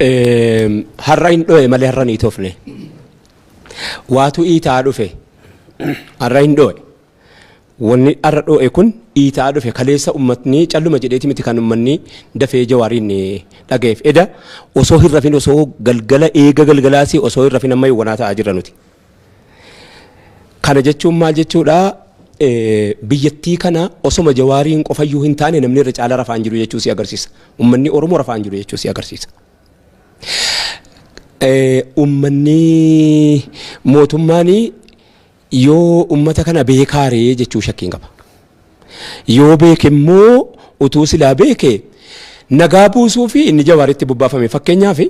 Har'a hin dho'e malee har'a ni tofne. Waatu iitaa dhufe, har'a hin dho'e. Wanni har'a dho'e kun iitaa dhufe. Kaleessa ummatni calluma jedheeti miti kan ummanni dafee Jawaariin dhaga'eef. Eda osoo hin rafin, osoo galgala eega galgalaasii osoo hin rafin amma yawwanaa ta'aa jirra nuti. Kana jechuun maal jechuudha? Biyyattii kana osoma Jawaariin qofayyuu hin taane namni irra caala rafaa hin jiru jechuu si agarsiisa. Ummanni Oromoo rafaa hin jiru jechuu si agarsiisa. Ummanni mootummaan yoo ummata kana beekaaree jechuu shakkiin qaba. Yoo beeke immoo, utuu silaa beeke nagaa buusuu fi inni Jawaaritti bobbaafame, fakkeenyaaf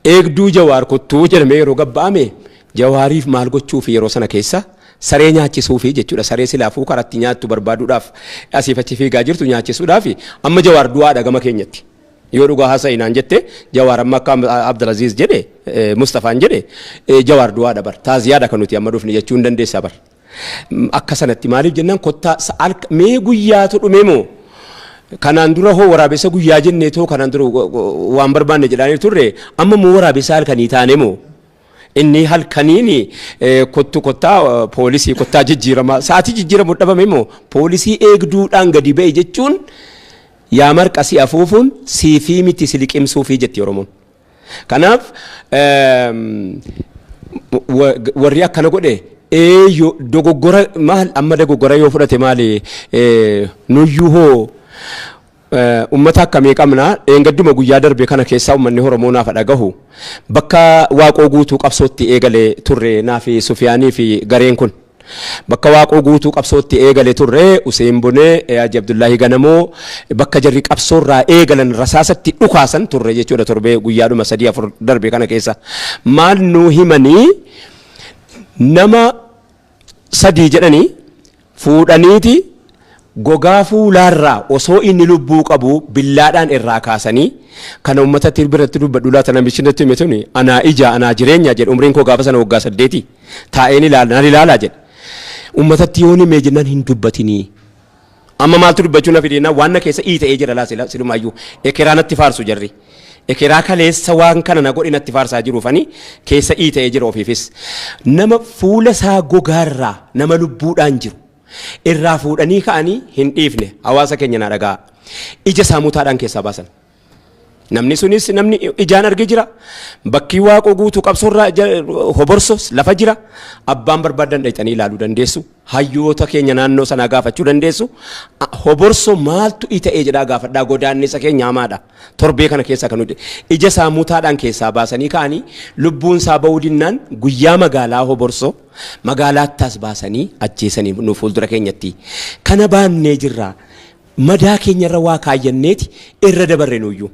eegduu Jawaar kottuu jedhamee yeroo gabba'ame, Jawaariif maal gochuu fi yeroo sana keessa saree nyaachisuufi jechuudha. Saree silaafuu karatti nyaattu barbaaduudhaaf asiif achi fiigaa jirtu nyaachisuudhaaf. Amma Jawaar du'aadha gama keenyatti. Yoo dhugaa haasa'i naan jette, Jawaar amma akka Abdulaziz jedhe, Mustafaan jedhe, Jawaar du'aadha bar. Taaziyaadha kan nuti amma dhufne jechuu hin dandeessaa bar. Akka sanatti maaliif jennaan, kottaa mee guyyaatu dhume moo, kanaan dura hoo waraabessa guyyaa jennee too kanaan dura waan barbaanne jedhaanii turre, amma immoo waraabessa halkanii taane moo, inni halkaniin kottu kottaa poolisii kottaa jijjiirama sa'aatii jijjiiramu dhabame moo, poolisii eegduudhaan gadi ba'e jechuun, yaa marqa si afuufuun siifii miti si liqimsuufii jetti Oromoon. Kanaaf warri akkana godhe eeyyo dogoggora maal, amma dogoggora yoo fudhate maali? Nuyyuu hoo ummata akkamii qabna? Dheengadduma guyyaa darbe kana keessaa ummanni Oromoo naaf dhagahu, bakka Waaqoo Guutuu qabsootti eegale turre, naafi Sufiyaanii fi gareen kun. Bakka Waaqoo Guutuu qabsootti eegale turre, Useen Bonee, Haji Abdullaahi Ganamoo, bakka jarri qabsoorraa eegalan rasaasatti dhukaasan turre jechuudha torbee guyyaadhuma sadii afur darbe kana keessa. Maal nuu himanii? Nama sadii jedhanii fuudhaniiti gogaa fuulaarraa osoo inni lubbuu qabu billaadhaan irraa kaasanii. Kana uummatatti biratti dubbadhu laata? Namichi natti hime tuni anaa ija anaa jireenya jedhe. Umriin koo gaafa sana waggaa 8, taa'een ilaala nan ilaalaa jedhe. Uummatatti yoon himee jennaan hin dubbatinii. Amma maaltu dubbachuu na fideenaa? Waan na keessa ii ta'ee jira laa silumaayyuu ekeraa natti faarsu jarri. Ekeraa kaleessa waan kana na godhi natti faarsaa jiruufani keessa ii ta'ee jira ofiifis. Nama fuula isaa gogaarraa nama lubbuudhaan jiru irraa fuudhanii ka'anii hin dhiifne, hawaasa keenya naa dhagaa. Ija isaa mutaadhaan keessaa baasan. Namni sunis namni ijaan argee jira. Bakki Waaqoo Guutuu qabsoorraa Hoborso lafa jira. Abbaan barbaadan dhaqxanii ilaaluu dandeessu. Hayyoota keenya naannoo sanaa gaafachuu dandeessu. Hoborso maaltu ita'ee jedhaa gaafadhaa, godaannisa keenya hamaadha. Torbee kana keessa kan nuti ija isaa mutaadhaan keessaa baasanii ka'anii lubbuun isaa ba'uu dinnaan guyyaa magaalaa Hoborso magaalaattas baasanii ajjeesanii nu fuuldura keenyatti. Kana baannee jirra. Madaa keenyarra waa kaayyanneeti irra dabarre nuyyuu.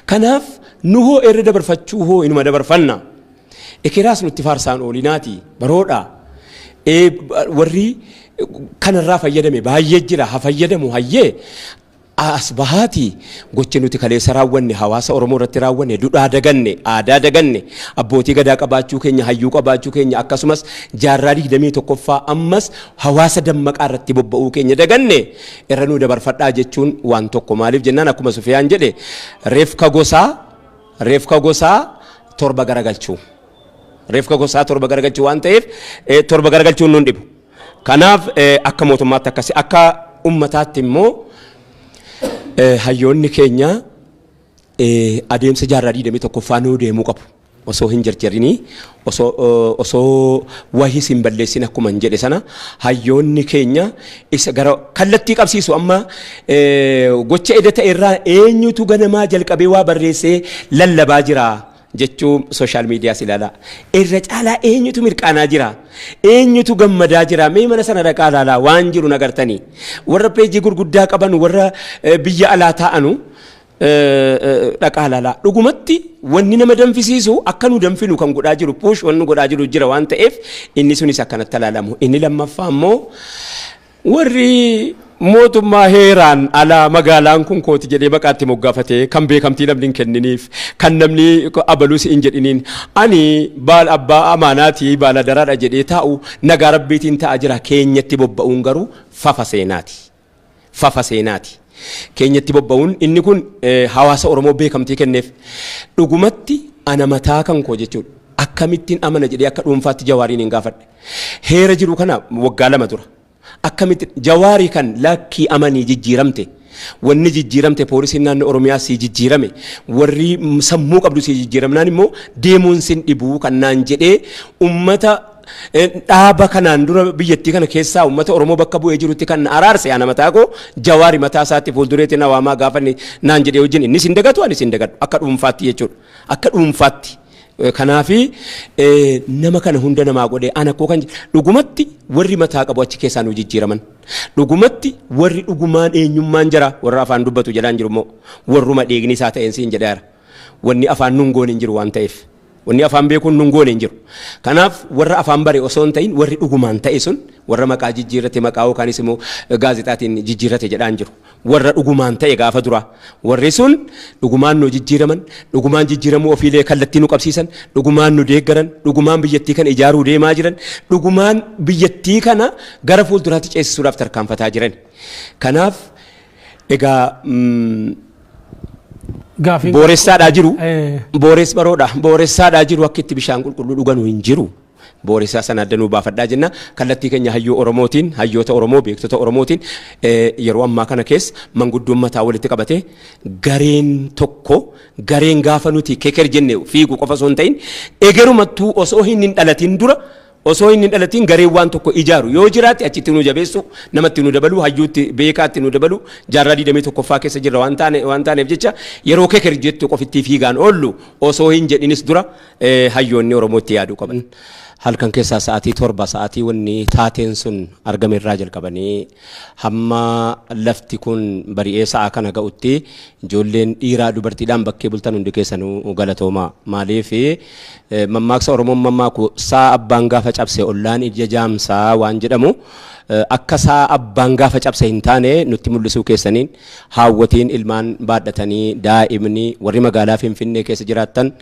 Kanaaf nu hoo irra dabarfachuu hoo inuma dabarfanna. Ekeraas nutti faarsaan oolinaati baroodha. Warri kanarraa fayyadame baay'ee jira, ha fayyadamu hayyee. As bahaati gochi nuti kaleessa raawwanne, hawaasa Oromoo irratti raawwanne, duudhaa daganne, aadaa daganne, abbootii gadaa qabaachuu keenya, hayyuu qabaachuu keenya, akkasumas jaarraa 21ffaa ammas hawaasa dammaqaa irratti bobba'uu keenya daganne irra nu dabarfadhaa jechuun waan tokko. Maaliif jennaan, akkuma Sufiyaan jedhe, reefka gosaa torba garagalchuu, reefka gosaa torba garagalchuu waan ta'eef torba garagalchuun nun dhibu. Kanaaf akka mootummaatti akkasi, akka ummataatti immoo hayyoonni keenya adeemsa jaarraa 21ffaa nuu deemuu qabu. Osoo hin jarjarinii, osoo wahis hin balleessin, akkuma hin jedhe sana, hayyoonni keenya isa gara kallattii qabsiisu. Amma gocha eda ta'e irraa eenyutu ganamaa jalqabee waa barreessee lallabaa jira jechuu social mediaas ilaalaa. Irra caalaa eenyutu mirqaanaa jira? Eenyutu gammadaa jira? Mee mana sana dhaqaa ilaalaa, waan jiru nagartanii. Warra peejii gurguddaa qaban, warra biyya alaa taa'anu dhaqaa ilaalaa. Dhugumatti wanni nama danfisiisu akka nu danfinu kan godhaa jiru, push wanni godhaa jiru jira waan ta'eef inni sunis akkanatti ilaalamu. Inni lammaffaa immoo warri mootummaa heeraan alaa magaalaan kun kooti jedhee maqaatti moggaafatee, kan beekamtii namni hin kenniniif, kan namni abaluus hin jedhiniin, ani baal abbaa amaanaatii baala daraadha jedhee taa'u nagaa rabbiitiin ta'a jira, keenyatti bobba'uun garuu fafa seenaati. Fafa seenaati. Keenyatti bobba'uun inni kun hawaasa Oromoo beekamtii kenneef. Dhugumatti ana mataa kan koo jechuudha. Akkamittiin amana jedhee akka dhuunfaatti Jawaariin hin gaafadhe. Heera jiru kana waggaa 2 dura. Akkamitti Jawaarii kan lakkii amanii jijjiiramte. Wanni jijjiiramte, poolisiin naannoo Oromiyaa sii jijjiirame, warri sammuu qabdu sii jijjiiramnaan immoo deemuun sin dhibuu kan naan jedhee, ummata dhaaba kanaan dura biyyattii kana keessaa ummata Oromoo bakka bu'ee jirutti kan na araarse, ana mataa koo Jawaari mataa isaatti fuuldureetti na waamaa gaafa inni naan jedhee wajjin innis hin dagatu, anis hin dagadhu akka dhuunfaatti jechuudha. Akka dhuunfaatti. Kanaafi nama kana hunda namaa godhee ana koo kan dhugumatti warri mataa qabu achi keessaa nu jijjiiraman. Dhugumatti warri dhugumaan eenyummaan jira, warra afaan dubbatu jedhaan jiru immoo warruma dhiigni isaa ta'een siin jedheera. Wanni afaan nun goone hin jiru waan ta'eef. Wanni afaan beekuun nun goone hin jiru. Kanaaf warra afaan bare osoo hin ta'in, warri dhugumaan ta'e sun, warra maqaa jijjiirrate, maqaa yookaanis immoo gaazexaatiin jijjiirrate jedhaan jiru. Warra dhugumaan ta'e gaafa dura. Warri sun dhugumaan nu jijjiiraman, dhugumaan jijjiiramuu ofiilee kallattii nu qabsiisan, dhugumaan nu deeggaran, dhugumaan biyyattii kana ijaaruu deemaa jiran, dhugumaan biyyattii kana gara fuulduraatti ceesisuudhaaf tarkaanfataa jiran. Kanaaf egaa Gaafiin booressaadhaa jiru. Boorees baroodha. Booressaadhaa jiru, akka itti bishaan qulqulluu dhuganu hin jiru. Booressaa sana adda nuu baafadhaa jenna. Kallattii keenya hayyuu Oromootiin, hayyoota Oromoo, beektota Oromootiin, yeroo ammaa kana keessa manguddoon mataa walitti qabatee gareen tokko, gareen gaafa nuti keker jenne fiigu qofa osoo hin ta'in, egerumattuu osoo hin dhalatin dura, osoo hin dhalatin gareen waan tokko ijaaru yoo jiraate achitti nu jabeessu, namatti nu dabalu, hayyuutti beekaatti nu dabalu. Jaarraa 21ffaa keessa jirra waan taaneef jecha, yeroo keker jettu qofittii fiigaan oollu osoo hin jedhinis dura hayyoonni Oromoo itti yaaduu qaban. Halkan keessaa sa'aatii 7, sa'aatii wanni taateen sun argame irraa jalqabanii hamma lafti kun bari'ee sa'a kana ga'utti, ijoolleen dhiiraa dubartiidhaan bakkee bultan hundi keessanuu galatooma. Maaliif, mammaaksa Oromoon mammaaku "Sa'a abbaan gaafa cabse ollaan ija jaamsaa" waan jedhamu, akka sa'a abbaan gaafa cabse hin taane nutti mul'isuu keessaniin, haawwatiin ilmaan baadhatanii, daa'imni, warri magaalaa Finfinnee keessa jiraattan,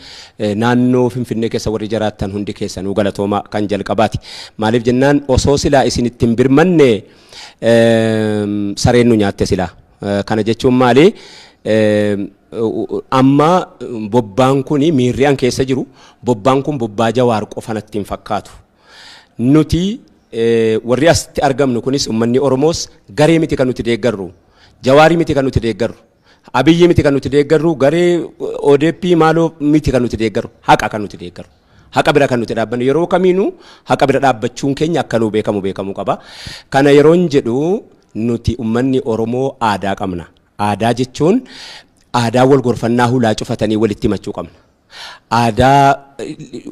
naannoo Finfinnee keessa warri jiraattan hundi keessanuu galatooma kan jalqabaati. Maaliif jennaan, osoo silaa isin ittiin birmanne sareen nu nyaatte silaa. Kana jechuun maali? Amma bobbaan kun, miirri an keessa jiru, bobbaan kun bobbaa Jawaar qofa natti hin fakkaatu. Nuti warri asitti argamnu kunis, uummanni Oromoos, garee miti kan nuti deeggarru. Jawaarii miti kan nuti deeggarru. Abiyyi miti kan nuti deeggarru. Garee ODP maaloo miti kan nuti deeggarru. Haqa kan nuti deeggarru. Haqa bira kan nuti dhaabbannu, yeroo kamiinuu haqa bira dhaabbachuun keenya akka nuu beekamu beekamuu qaba. Kana yeroon jedhu, nuti uummanni Oromoo aadaa qabna. Aadaa jechuun aadaa wal gorfannaa, hulaa cufatanii walitti himachuu qabna. Aadaa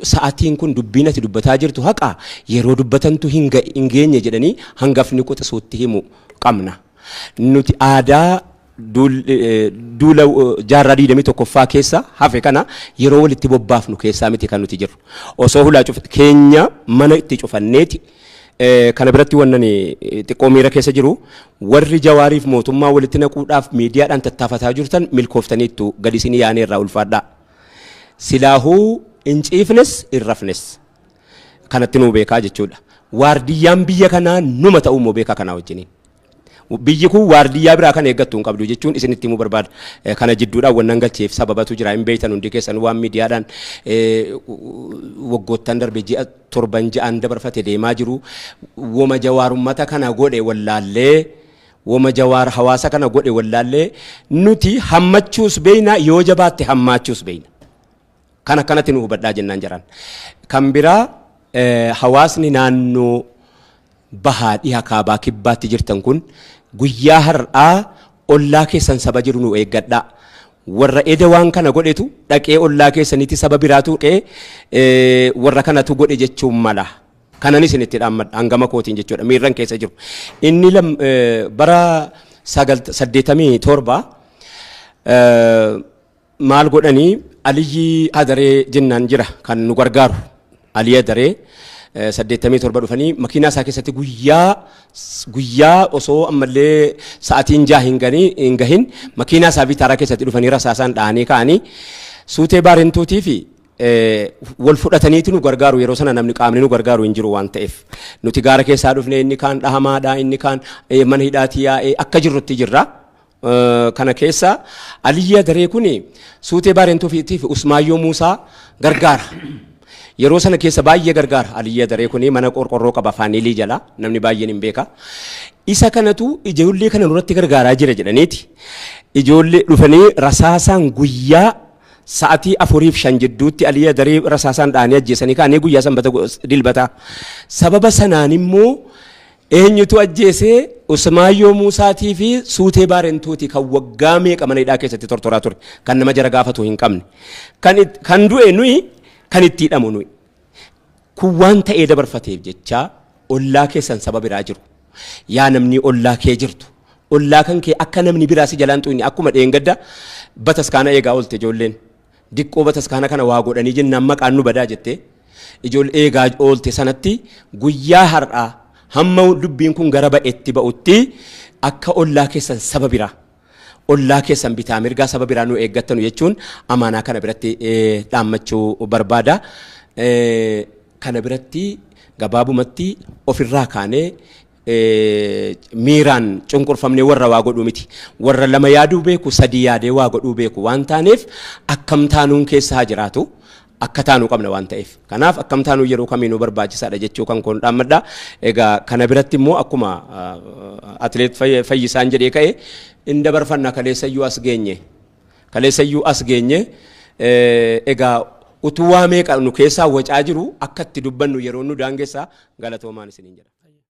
sa'aatiin kun dubbiin ati dubbataa jirtu haqa, yeroo dubbatantu hin geenye jedhanii hangafni quxisuutti himu qabna. Nuti aadaa duula jaarraa 21ffaa keessa hafe kana yeroo walitti bobbaafnu keessaa miti kan nuti jirru. Osoo hulaa keenya mana itti cufanneeti. Kana biratti wannan xiqqoo miira keessa jiru, warri Jawaariif mootummaa walitti naquudhaaf miidiyaadhaan tattaafataa jirtan, milkooftaniittu, gadi isin yaanee irraa ulfaadhaa. Silaahuu hin ciifnes hin rafnes. Kanatti nuu beekaa jechuudha. Waardiyyaan biyya kanaa numa ta'uu immoo beekaa kanaa wajjiniin. Biyyi kun waardiyyaa biraa kan eeggattu hin qabdu jechuun isinitti himuu barbaada. Kana jidduudhaan wannan galcheef sababatu jira, hin beektan hundi keessan waan miidiyaadhaan waggoottan darbe, ji'a 7 ja'an dabarfate deemaa jiru. Woma Jawaarummata kana godhe wallaallee, woma Jawaar hawaasa kana godhe wallaallee, nuti hammachuus beeyna, yoo jabaatte hammaachuus beeyna. Kan akkanatti nu hubadhaa jennaan jiran. Kan biraa, hawaasni naannoo bahaa, dhiha, kaabaa, kibbaatti jirtan kun, guyyaa har'aa ollaa keessan saba jiru nu eeggadhaa. Warra eda waan kana godhetu dhaqee ollaa keessanitti saba biraatu dhaqee warra kanatu godhe jechuun mala. Kanan isinitti dhaammadha hangama kootiin jechuudha, miirran keessa jiru. Inni bara 87 maal godhanii, Aliyyi Hadaree jennaan jira kan nu gargaaru. Aliyyi Hadaree 87 dhufanii makiinaa isaa keessatti guyyaa guyyaa osoo ammallee sa'aatiin 6 hin gahin makiinaa isaa Vitaaraa keessatti dhufanii rasaasaan dha'anii ka'anii, suutee Baarentuutii fi wal fudhataniitu nu gargaaru. Yeroo sana namni qaamni nu gargaaru hin jiru waan ta'eef, nuti gaara keessaa dhufne, inni kaan dhahamaadha, inni kaan mana hidhaatii yaa'ee akka jirrutti jirra. Kana keessa Aliyyi Adaree kun Suutee Baarentuu fi Usmaayyoo Muusaa gargaara. Yeroo sana keessa baay'ee gargaara. Aliyyi Adaree kun mana qorqorroo qaba Faanilii jala, namni baay'een hin beeka. Isa kanatu ijoollee kana nurratti gargaaraa jira jedhaniiti. Ijoollee dhufanii rasaasaan guyyaa sa'atii 4:05 jidduutti Aliyyi Adaree rasaasaan dha'anii ajjeesanii kaanii guyyaa Sanbata Dilbataa. Sababa sanaan immoo eenyutu ajjeesee? Usmaayyoo Muusaatii fi Suutee Baarentuuti, kan waggaa meeqa mana hidhaa keessatti tortoraa ture, kan nama jara gaafatu hin qabne. Kan du'e nuyi, kan itti hidhamu nuyi. Kun waan ta'ee dabarfateef jecha ollaa keessan saba biraa jiru. Yaa namni ollaa kee jirtu, ollaa kan kee akka namni biraa si jalaan xuyne. Akkuma dheengadda bataskaana eegaa oolte, ijoolleen diqqoo bataskaana kana waa godhanii jennaan maqaan nu badaa jettee ijoollee eegaa oolte sanatti, guyyaa har'aa hamma dubbiin kun gara ba'etti ba'utti akka ollaa keessan saba biraa, ollaa keessan bitaa mirgaa saba biraa nu eeggattanu jechuun amaanaa kana biratti dhaammachuu barbaada. Kana biratti gabaabumatti ofirraa kaanee miiraan cunqurfamnee warra waa godhuu miti. Warra lama yaaduu beeku, sadii yaadee waa godhuu beeku waan taaneef, akkam taanuun keessa haa jiraatu, akka taanuu qabna waan ta'eef. Kanaaf akkam taanuu yeroo kamiinuu barbaachisaadha jechuu kan koon dhaammadha. Egaa kana biratti immoo akkuma atileet Fayyisaan jedhee ka'e, in dabarfanna, kaleessayyuu as geenye. Kaleessayyuu as geenye. Egaa utuu waa meeqa nu keessaa wacaa jiru akka itti dubbannu yeroo nu daangessaa, galatoomaan isiniin jedha.